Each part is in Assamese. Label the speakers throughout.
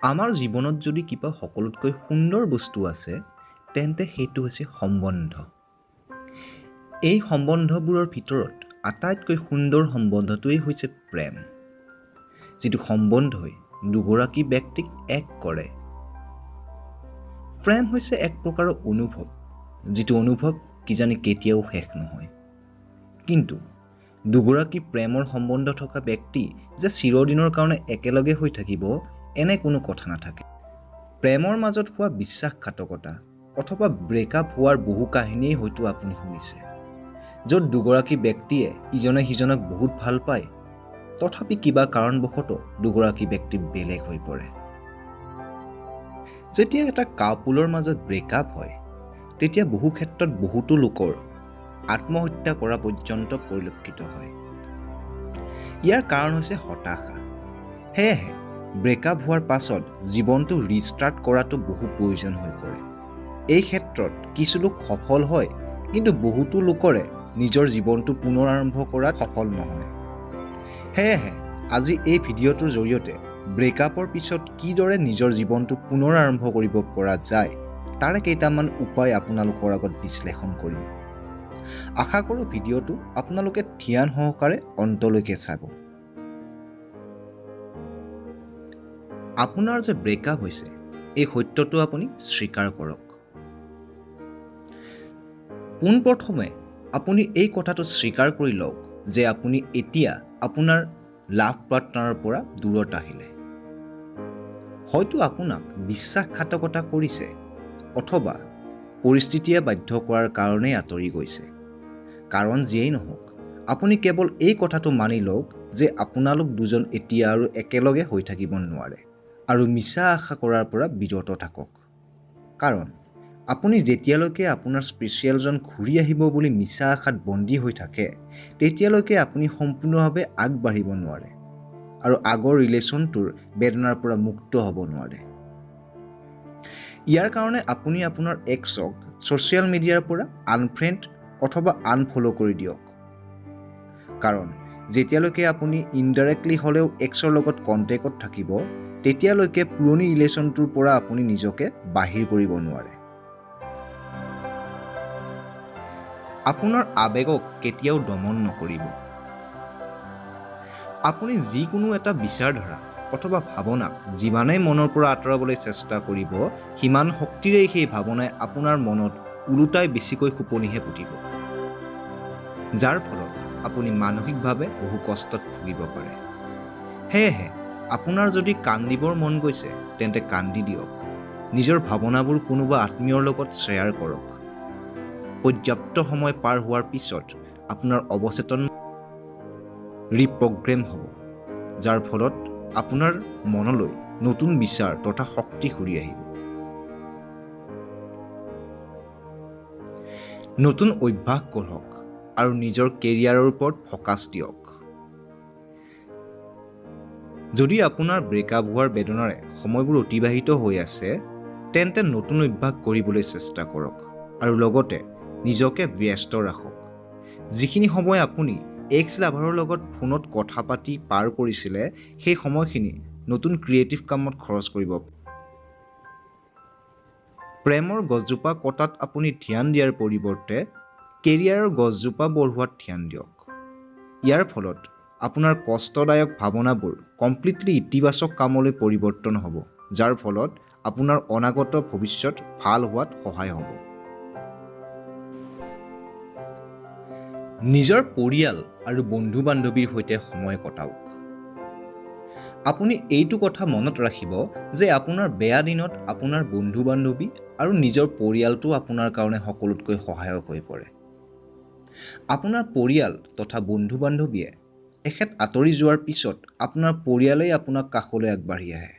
Speaker 1: আমাৰ জীৱনত যদি কিবা সকলোতকৈ সুন্দৰ বস্তু আছে, তেন্তে সেইটো হৈছে সম্বন্ধ। এই সম্বন্ধবোৰৰ ভিতৰত আটাইতকৈ সুন্দৰ সম্বন্ধটোৱেই হৈছে প্ৰেম, যিটো সম্বন্ধই দুগৰাকী ব্যক্তিক এক কৰে। প্ৰেম হৈছে এক প্ৰকাৰৰ অনুভৱ, যিটো অনুভৱ কিজানি কেতিয়াও শেষ নহয়। কিন্তু দুগৰাকী প্ৰেমৰ সম্বন্ধ থকা ব্যক্তি যে চিৰদিনৰ কাৰণে একেলগে হৈ থাকিব, এনে কোনো কথা নাথাকে। প্ৰেমৰ মাজত হোৱা বিশ্বাসঘাতকতা অথবা ব্ৰেকআপ হোৱাৰ বহু কাহিনীয়েই হয়তো আপুনি শুনিছে, য'ত দুগৰাকী ব্যক্তিয়ে ইজনে সিজনক বহুত ভাল পায়, তথাপি কিবা কাৰণবশতঃ দুগৰাকী ব্যক্তি বেলেগ হৈ পৰে। যেতিয়া এটা কাপোলৰ মাজত ব্ৰেকআপ হয়, তেতিয়া বহু ক্ষেত্ৰত বহুতো লোকৰ আত্মহত্যা কৰা পৰ্যন্ত পৰিলক্ষিত হয়। ইয়াৰ কাৰণ হৈছে হতাশা। সেয়েহে ব্ৰেকআপ হোৱাৰ পাছত জীৱনটো ৰিষ্টাৰ্ট কৰাটো বহু প্ৰয়োজন হৈ পৰে। এই ক্ষেত্ৰত কিছু লোক সফল হয়, কিন্তু বহুতো লোকৰে নিজৰ জীৱনটো পুনৰ আৰম্ভ কৰাত সফল নহয়। সেয়েহে আজি এই ভিডিঅ'টোৰ জৰিয়তে ব্ৰেকআপৰ পিছত কিদৰে নিজৰ জীৱনটো পুনৰ আৰম্ভ কৰিব পৰা যায়, তাৰে কেইটামান উপায় আপোনালোকৰ আগত বিশ্লেষণ কৰিম। আশা কৰোঁ ভিডিঅ'টো আপোনালোকে ধ্যান সহকাৰে অন্তলৈকে চাব। আপোনাৰ যে ব্ৰেকআপ হৈছে, এই সত্যটো আপুনি স্বীকাৰ কৰক। পোনপ্ৰথমে আপুনি এই কথাটো স্বীকাৰ কৰি লওক যে আপুনি এতিয়া আপোনাৰ লাভ পাৰ্টনাৰৰ পৰা দূৰত আহিলে। হয়তো আপোনাক বিশ্বাসঘাতকতা কৰিছে অথবা পৰিস্থিতিয়ে বাধ্য কৰাৰ কাৰণেই আঁতৰি গৈছে। কাৰণ যিয়েই নহওক, আপুনি কেৱল এই কথাটো মানি লওক যে আপোনালোক দুজন এতিয়া আৰু একেলগে হৈ থাকিব নোৱাৰে আৰু মিছা আশা কৰাৰ পৰা বিৰত থাকক। কাৰণ আপুনি যেতিয়ালৈকে আপোনাৰ স্পেচিয়েলজন ঘূৰি আহিব বুলি মিছা আশাত বন্দী হৈ থাকে, তেতিয়ালৈকে আপুনি সম্পূৰ্ণভাৱে আগবাঢ়িব নোৱাৰে আৰু আগৰ ৰিলেশ্যনটোৰ বেদনাৰ পৰা মুক্ত হ'ব নোৱাৰে। ইয়াৰ কাৰণে আপুনি আপোনাৰ এক্সক ছ'চিয়েল মিডিয়াৰ পৰা আনফ্ৰেণ্ড অথবা আনফ'ল' কৰি দিয়ক। কাৰণ যেতিয়ালৈকে আপুনি ইনডাইৰেক্টলি হ'লেও এক্সৰ লগত কণ্টেক্টত থাকিব, তেতিয়ালৈকে পুৰণি ৰিলেশ্যনটোৰ পৰা আপুনি নিজকে বাহিৰ কৰিব নোৱাৰে। আপোনাৰ আৱেগক কেতিয়াও দমন নকৰিব। আপুনি যিকোনো এটা বিচাৰধাৰা অথবা ভাৱনাক যিমানেই মনৰ পৰা আঁতৰাবলৈ চেষ্টা কৰিব, সিমান শক্তিৰেই সেই ভাৱনাই আপোনাৰ মনত ওলোটাই বেছিকৈ খোপনিহে পুতিব, যাৰ ফলত আপুনি মানসিকভাৱে বহু কষ্টত ভুগিব পাৰে। সেয়েহে আপোনাৰ যদি কান্দিবৰ মন গৈছে, তেন্তে কান্দি দিয়ক। নিজৰ ভাৱনাবোৰ কোনোবা আত্মীয়ৰ লগত শ্বেয়াৰ কৰক। পৰ্যাপ্ত সময় পাৰ হোৱাৰ পিছত আপোনাৰ অৱচেতন ৰিপ্ৰগ্ৰেম হ'ব, যাৰ ফলত আপোনাৰ মনলৈ নতুন বিচাৰ তথা শক্তি ঘূৰি আহিব। নতুন অভ্যাস গঢ়ক আৰু নিজৰ কেৰিয়াৰৰ ওপৰত ফ'কাছ দিয়ক। যদি আপোনাৰ ব্ৰেকআপ হোৱাৰ বেদনাৰে সময়বোৰ অতিবাহিত হৈ আছে, তেন্তে নতুন অভ্যাস কৰিবলৈ চেষ্টা কৰক আৰু লগতে নিজকে ব্যস্ত ৰাখক। যিখিনি সময় আপুনি এক্স লাভাৰৰ লগত ফোনত কথা পাতি পাৰ কৰিছিলে, সেই সময়খিনি নতুন ক্ৰিয়েটিভ কামত খৰচ কৰিব। প্ৰেমৰ গছজোপা কটাত আপুনি ধ্যান দিয়াৰ পৰিৱৰ্তে কেৰিয়াৰৰ গছজোপা বঢ়োৱাত ধ্যান দিয়ক। ইয়াৰ ফলত আপোনাৰ কষ্টদায়ক ভাৱনাবোৰ কমপ্লিটলি ইতিবাচক কামলৈ পৰিৱৰ্তন হ'ব, যাৰ ফলত আপোনাৰ অনাগত ভৱিষ্যত ভাল হোৱাত সহায় হ'ব। নিজৰ পৰিয়াল আৰু বন্ধু-বান্ধৱীৰ সৈতে সময় কটাওক। আপুনি এইটো কথা মনত ৰাখিব যে আপোনাৰ বেয়া দিনত আপোনাৰ বন্ধু-বান্ধৱী আৰু নিজৰ পৰিয়ালটো আপোনাৰ কাৰণে সকলোতকৈ সহায়ক হৈ পৰে। আপোনাৰ পৰিয়াল তথা বন্ধু-বান্ধৱীয়ে তেখেত আঁতৰি যোৱাৰ পিছত আপোনাৰ পৰিয়ালেই আপোনাক কাষলৈ আগবাঢ়ি আহে।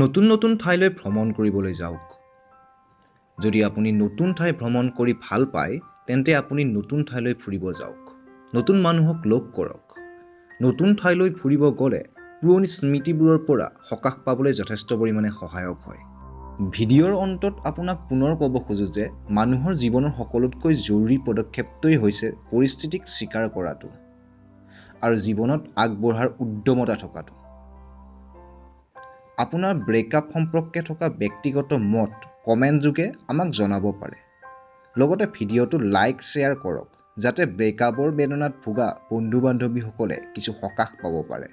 Speaker 1: নতুন নতুন ঠাইলৈ ভ্ৰমণ কৰিবলৈ যাওক। যদি আপুনি নতুন ঠাই ভ্ৰমণ কৰি ভাল পায়, তেন্তে আপুনি নতুন ঠাইলৈ ফুৰিব যাওক, নতুন মানুহক লগ কৰক। নতুন ঠাইলৈ ফুৰিব গ'লে পুৰণি স্মৃতিবোৰৰ পৰা সকাহ পাবলৈ যথেষ্ট পৰিমাণে সহায়ক হয়। ভিডিঅ'ৰ অন্তত আপোনাক পুনৰ ক'ব খোজোঁ যে মানুহৰ জীৱনৰ সকলোতকৈ জৰুৰী পদক্ষেপটোৱেই হৈছে পৰিস্থিতিক স্বীকাৰ কৰাটো। আৰু জীৱনত আগবঢ়াৰ উদ্যমতা থকাটো। আপোনাৰ ব্ৰেকআপ সম্পৰ্কে থকা ব্যক্তিগত মত কমেণ্ট যোগে আমাক জনাব পাৰে। লগতে ভিডিঅ'টো লাইক, শ্বেয়াৰ কৰক, যাতে ব্ৰেকআপৰ বেদনাত ভোগা বন্ধু বান্ধৱীসকলে কিছু সকাহ পাব পাৰে।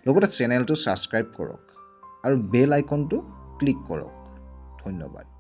Speaker 1: লগতে চেনেলটো ছাবস্ক্ৰাইব কৰক আৰু বেল আইকনটো ক্লিক কৰক। ধন্যবাদ।